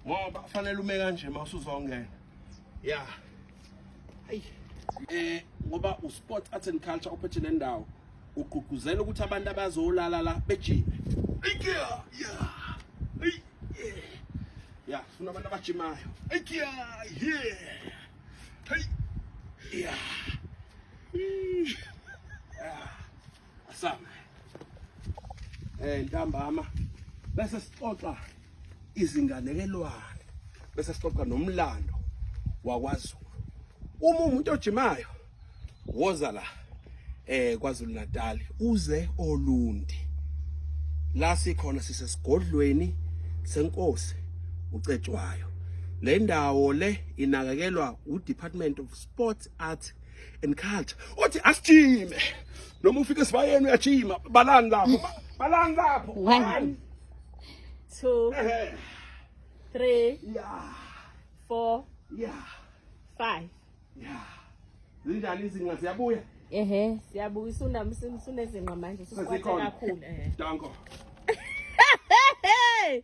Ngoba kufanele ume kanje mawusuzongena. Yeah. Hey. Ngoba uSport Arts and Culture ophethe le ndawo ugqugquzela ukuthi abantu abazolala la bejime. Yeah. Yeah. Yeah. Yeah, sifuna abantu abajimayo. Yeah. Yeah. Hey. Yeah. Yeah. Asame. Ntambama bese sixoxa izinganekelwane bese sixoxa nomlando wakwaZulu. Uma umuntu ojimayo woza la KwaZulu Natal uze oLundi. La sikhona sisesigodlweni senkosi uCetshwayo. Le ndawo le inakekelwa uDepartment of Sports Arts and Culture. Uthi asijime. Noma ufike esibayeni uyajima, balani lapho. Balani lapho. 1 2 3 Yeah. 4 Yeah. 5. Yeah. Zinjani izinqa ziyabuya? Ehe, siyabuya usunezinqa manje usukwathe Sezikhona. kakhulu ehe. Danko. Hey!